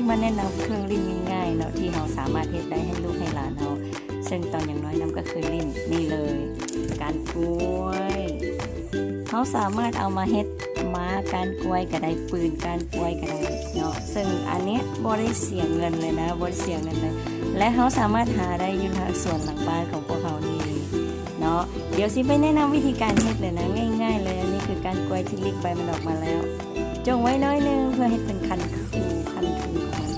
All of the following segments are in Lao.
ມາແນະນຳເຄື່ອງຫຼິ້ນງ່າຍໆເນາະ ທີ່ເຮົາສາມາດເຮັດໄດ້ໃຫ້ລູກໃຫ້ຫຼານເຮົາ ເຊິ່ງຕອນຍັງນ້ອຍນຳກໍຄືຫຼິ້ນນີ້ເລີຍ ການກວຍ. ເຮົາສາມາດເອົາມາເຮັດມ້າການກວຍກໍໄດ້ ປືນການກວຍກໍໄດ້ເນາະ ເຊິ່ງອັນເນີ້ຍບໍ່ໄດ້ເສຍເງິນເລີຍນະ ບໍ່ໄດ້ເສຍເງິນເລີຍ ແລະ ເຮົາສາມາດຫາໄດ້ຢູ່ສວນຫຼັງບ້ານຂອງພວກເຮົານີ້ເອງເນາະ. ດຽວຊິໄປແນະນຳວິທີການເຮັດເລີຍນະ ງ່າຍໆເລີຍ. ອັນນີ້ຄືການກວຍທີ່ລິກໃບມັນອອກມາແລ້ວ ຈົ່ງໄວ້ໜ້ອຍໜຶ່ງເພື່ອເຮັດເປັນຄັນຄູ ຄັນທູຂອງມັນ.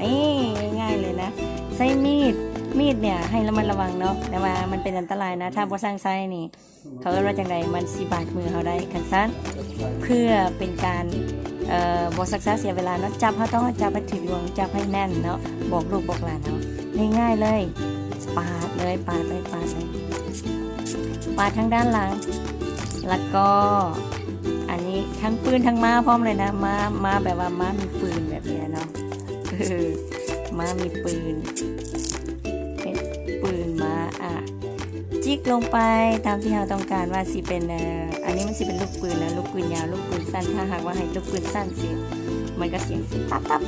ນີ້ ງ່າຍໆເລີຍນະ ໃຊ້ມີດ ມີດເນີ້ຍໃຫ້ລະມັດລະວັງເນາະ ແຕ່ວ່າມັນເປັນອັນຕະລາຍນະ ຖ້າບໍ່ຊ່າງໃຊ້ນີ້ ເຂົາເອີ້ນວ່າຈັ່ງໃດ ມັນຊິບາດມືເຮົາໄດ້. ຄັນຊັ້ນ ເພື່ອເປັນການ ເອີ ບໍ່ຊັກຊ້າເສຍເວລາເນາະ ຈັບ ເຮົາຕ້ອງຈັບໃຫ້ຖືດວງ ຈັບໃຫ້ແໜ້ນເນາະ ບອກລູກບອກຫຼານເຮົາ ງ່າຍໆເລີຍ ປາດເລີຍ ປາດເລີຍ ປາດເລີຍ ປາດທາງດ້ານຫຼັງ ແລ້ວກໍອັນນີ້ທັງປືນທັງມ້າພ້ອມເລີຍນະ ມ້າ ມ້າແບບວ່າມ້າມີປືນແບບນີ້ເນາະ ເອີ ມ້າມີປືນ ເປັນປືນມ້າ ອາ ຈິກລົງໄປຕາມທີ່ເຮົາຕ້ອງການວ່າຊິເປັນ ເອີ ອັນນີ້ມັນຊິເປັນລູກປືນນະ ລູກປືນຍາວ ລູກປືນສັ້ນ ຖ້າຫາກວ່າໃຫ້ລູກປືນສັ້ນຊິ ມັນກໍສຽງ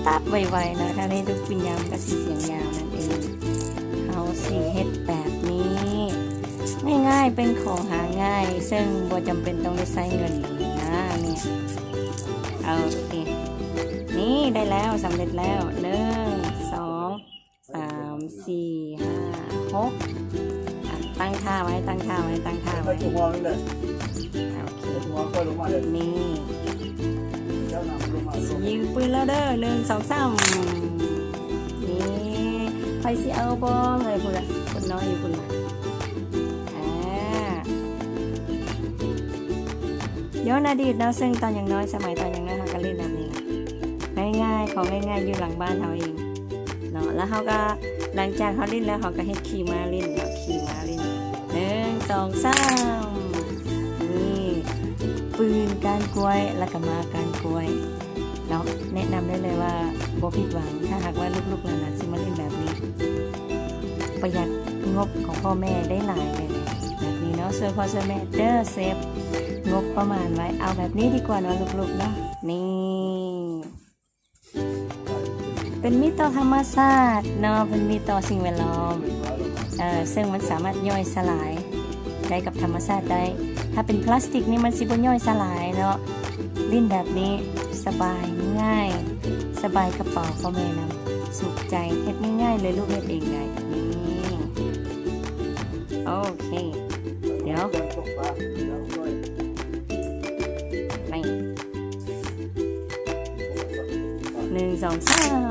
ຕັບໆໆໄວໆນະ ຖ້າໃຫ້ລູກປືນຍາວມັນກໍຊິສຽງຍາວນັ້ນເອງ. ເຮົາຊິເຮັດແບບນີ້ ງ່າຍໆ ເປັນຂອງຫາງ່າຍ ເຊິ່ງບໍ່ຈຳເປັນຕ້ອງໄດ້ໃຊ້ເງິນເລີຍນະ ນີ້ ໂອເຄ ນີ້ໄດ້ແລ້ວ ສຳເລັດແລ້ວ ໜຶ່ງ ສອງ ສາມ ສີ່ ຫ້າ ຫົກ ອະ ຕັ້ງທ່າໄວ້ ຕັ້ງທ່າໄວ້ ຕັ້ງທ່າໄວ້ ໂອເຄ ນີ້ ຍິງປືນແລ້ວເດີ ໜຶ່ງ ສອງ ສາມ ນີ້ ໃຜຊິເອົາບໍ່ເອີຍ ພຸ້ນລະ ຄົນນ້ອຍຢູ່ພຸ້ນລະ ອາ ຍ້ອນອະດີດເນາະ ເຊິ່ງຕອນຍັງນ້ອຍ ສະໄໝຕອນຍັງນ້ອຍ ເຮົາກໍຫຼິ້ນແບບນີ້ລະ ງ່າຍໆ ຂອງງ່າຍໆ ຢູ່ຫຼັງບ້ານເຮົາເອງເນາະ ແລ້ວເຮົາກໍ ຫຼັງຈາກເຮົາຫຼິ້ນແລ້ວ ເຮົາກໍເຮັດຂີ່ມ້າຫຼິ້ນເນາະ ຂີ່ມ້າຫຼິ້ນ ໜຶ່ງ ສອງ ສາມ ນີ້ ປືນການກວຍ ແລ້ວກໍມ້າການກວຍເນາະ ແນະນຳໄດ້ເລີຍວ່າບໍ່ຜິດຫວັງ ຖ້າຫາກວ່າລູກໆຫຼານໆຊິມາຫຼິ້ນແບບນີ້ ປະຢັດງົບຂອງພໍ່ແມ່ໄດ້ຫຼາຍເລີຍ ແບບນີ້ເນາະ ຊ່ວຍພໍ່ຊ່ວຍແມ່ເດີ ເຊບງົບປະມານໄວ້ ເອົາແບບນີ້ດີກວ່າເນາະ ລູກໆເນາະ ນີ້ ເປັນມິດຕໍ່ທຳມະຊາດເນາະ ເປັນມິດຕໍ່ສິ່ງແວດລ້ອມ ເອີ ເຊິ່ງມັນສາມາດຍ່ອຍສະຫຼາຍໄດ້ກັບທຳມະຊາດໄດ້ ຖ້າເປັນພລາສຕິກນີ້ມັນຊິບໍ່ຍ່ອຍສະຫຼາຍເນາະ ຫຼິ້ນແບບນີ້ສະບາຍ ງ່າຍ ສະບາຍກະເປົາພໍ່ແມ່ນຳ ສຸກໃຈ ເຮັດງ່າຍໆເລີຍ ລູກເຮັດເອງໄດ້ ນີ້ ໂອເຄ ດຽວ ນີ້ ໜຶ່ງ ສອງ ສາມ